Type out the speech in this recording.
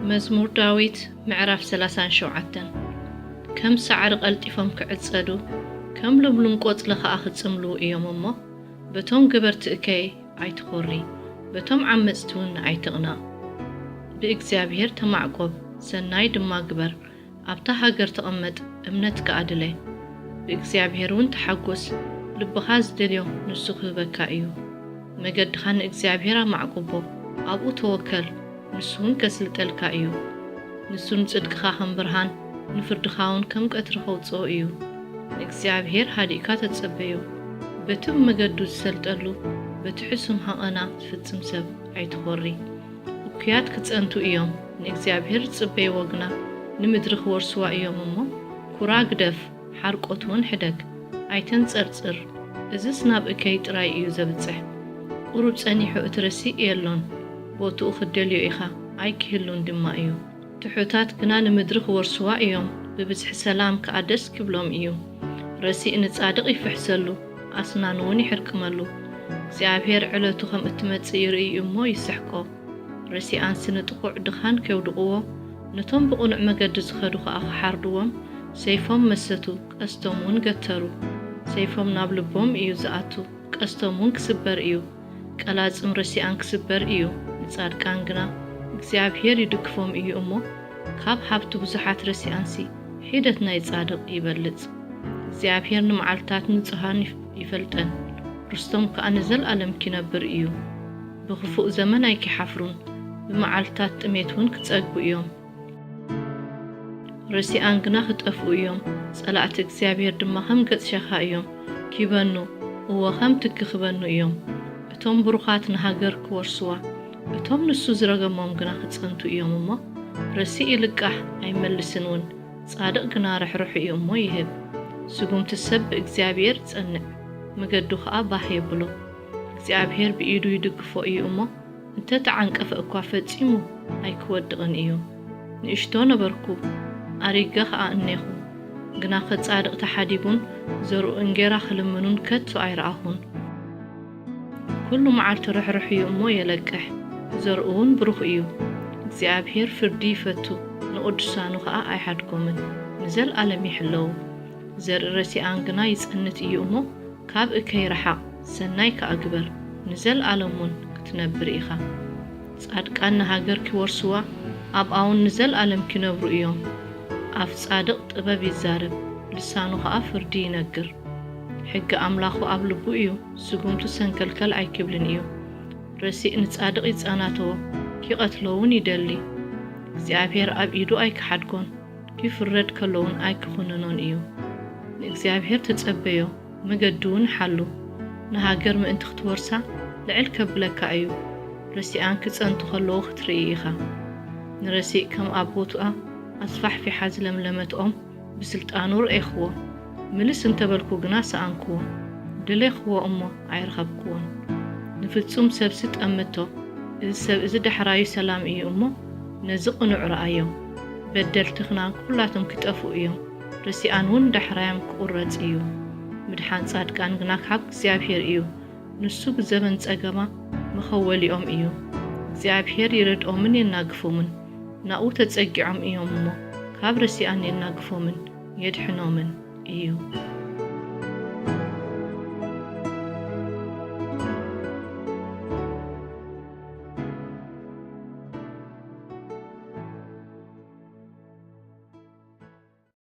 መዝሙር ዳዊት ምዕራፍ ሰላሳን ሸውዓተን። ከም ሳዕሪ ቀልጢፎም ክዕጸዱ፣ ከም ልምሉም ቆጽሊ ኸኣ ክጽምልዉ እዮም እሞ፣ በቶም ገበርቲ እከይ ኣይትኾሪ፣ በቶም ዓመጽቲ እውን ኣይትቕነቕ። ብእግዚኣብሔር ተማዕቆብ፣ ሰናይ ድማ ግበር፣ ኣብታ ሃገር ተቐመጥ፣ እምነት ከኣ ድለ። ብእግዚኣብሔር እውን ተሓጎስ፣ ልብኻ ዝደልዮ ንሱ ክህበካ እዩ። መገድኻ ንእግዚኣብሔር ኣማዕቁቦ፣ ኣብኡ ተወከል፣ ንሱ እውን ከስልጠልካ እዩ። ንሱ ንጽድቅኻ ከም ብርሃን፣ ንፍርድኻ እውን ከም ቀትሪ ከውጽኦ እዩ። ንእግዚኣብሔር ሃዲእካ ተጸበዮ። በቲ ብመገዱ ዝሰልጠሉ፣ በቲ ሕሱም ሃቐና ዝፍጽም ሰብ ኣይትኾሪ። እኩያት ክጸንቱ እዮም፣ ንእግዚኣብሔር ዝጽበይዎ ግና ንምድሪ ክወርስዋ እዮም እሞ፣ ኩራ ግደፍ፣ ሓርቆት እውን ሕደግ፣ ኣይተንጸርጽር። እዝስ ናብ እከይ ጥራይ እዩ ዘብጽሕ። ቁሩብ ጸኒሑ እቲ ረሲእ የሎን፣ ቦትኡ ክትደልዮ ኢኻ፣ ኣይክህሉን ድማ እዩ። ትሑታት ግና ንምድሪ ክወርስዋ እዮም፣ ብብዝሒ ሰላም ከኣ ደስ ክብሎም እዩ። ረሲእ ንጻድቕ ይፍሕሰሉ፣ ኣስናኑ እውን ይሕርቅመሉ። እግዚኣብሔር ዕለቱ ከም እትመጽእ ይርኢ እዩ እሞ ይስሕቆ። ረሲኣንሲ ንጥቑዕ ድኻን ከውድቕዎ፣ ነቶም ብቕኑዕ መገዲ ዝኸዱ ኸኣ ክሓርድዎም፣ ሰይፎም መሰቱ፣ ቀስቶም እውን ገተሩ። ሰይፎም ናብ ልቦም እዩ ዝኣቱ፣ ቀስቶም እውን ክስበር እዩ። ቀላጽም ረሲኣን ክስበር እዩ፣ ንጻድቃን ግና እግዚኣብሔር ይድግፎም እዩ እሞ፣ ካብ ሃብቲ ብዙሓት ረሲኣንሲ ሒደት ናይ ጻድቕ ይበልጽ። እግዚኣብሔር ንመዓልትታት ንጹሃን ይፍ-፣ ይፈልጠን፣ ርስቶም ከኣ ንዘለኣለም ኪነብር እዩ። ብኽፉእ ዘመን ኣይኪሓፍሩን፣ ብመዓልትታት ጥሜት እውን ክጸግቡ እዮም። ረሲኣን ግና ክጠፍኡ እዮም። ጸላእቲ እግዚኣብሔር ድማ ከም ገጽ ሸኻ እዮም፣ ኪበኑ፣ እወ፣ ከም ትኪ ክበኑ እዮም። እቶም ብሩኻት ንሃገር ክወርስዋ፣ እቶም ንሱ ዝረገሞም ግና ክጸንቱ እዮም እሞ፣ ረሲእ ይልቃሕ ኣይመልስን እውን፣ ጻድቕ ግና ርሕሩሕ እዩ እሞ ይህብ። ስጉምቲ ሰብ ብእግዚኣብሔር ይጸንዕ፣ መገዱ ኸኣ ባህ የብሎ። እግዚኣብሔር ብኢዱ ይድግፎ እዩ እሞ፣ እንተ ተዓንቀፈ እኳ ፈጺሙ ኣይክወድቕን እዩ። ንእሽቶ ነበርኩ፣ ኣሪገ ኸኣ እኔኹ፣ ግናኸ ጻድቕ ተሓዲጉን ዘርኡ እንጌራ ክልምኑን ከቶ ኣይረኣኹን። ኩሉ መዓልቲ ርሕሩሕ እዩ እሞ የለቅሕ፣ ዘርኡ እውን ብሩኽ እዩ። እግዚኣብሔር ፍርዲ ይፈቱ፣ ንቕዱሳኑ ኸኣ ኣይሓድጎምን፣ ንዘለኣለም ይሕለዉ። ዘርኢ ረሲኣን ግና ይጸንት እዩ እሞ፣ ካብ እከይ ረሓቕ፣ ሰናይ ከኣ ግበር፣ ንዘለኣለም እውን ክትነብር ኢኻ። ጻድቃን ንሃገር ኪወርስዋ፣ ኣብኣ እውን ንዘለኣለም ኪነብሩ እዮም። ኣፍ ጻድቕ ጥበብ ይዛረብ፣ ልሳኑ ኸኣ ፍርዲ ይነግር። ሕጊ ኣምላኹ ኣብ ልቡ እዩ፣ ስጉምቱ ሰንከልከል ኣይኪብልን እዩ። ረሲእ ንጻድቕ ይጸናተዎ፣ ኪቐትሎ እውን ይደሊ። እግዚኣብሔር ኣብ ኢዱ ኣይኪሓድጎን፣ ኪፍረድ ከሎ እውን ኣይኪኹንኖን እዩ። ንእግዚኣብሔር ተጸበዮ፣ መገዱ እውን ሓሉ። ንሃገር ምእንቲ ክትወርሳ ልዕል ከብለካ እዩ። ረሲኣን ክጸንቱ ከለዉ ክትርኢ ኢኻ። ንረሲእ ከም ኣብ ቦትኣ ኣስፋሕፊሓ ዝለምለመት ኦም ብስልጣኑ ርኤኽዎ። ምልስ እንተበልኩ ግና ሰኣንክዎ። ደሌኽዎ እሞ ኣይረኸብክዎን። ንፍጹም ሰብሲ ጠመቶ። እዚ ሰብ እዚ ዳሕራዩ ሰላም እዩ እሞ ነዚ ቅኑዕ ረኣዮ። በደልቲ ግና ኩላቶም ኪጠፍኡ እዮም። ረሲኣን እውን ዳሕራዮም ክቑረጽ እዩ። ምድሓን ጻድቃን ግና ካብ እግዚኣብሔር እዩ። ንሱ ብዘበን ጸገማ መኸወሊኦም እዩ። እግዚኣብሔር ይረድኦምን የናግፎምን። ናብኡ ተጸጊዖም እዮም እሞ፣ ካብ ረሲኣን የናግፎምን የድሕኖምን እዩ።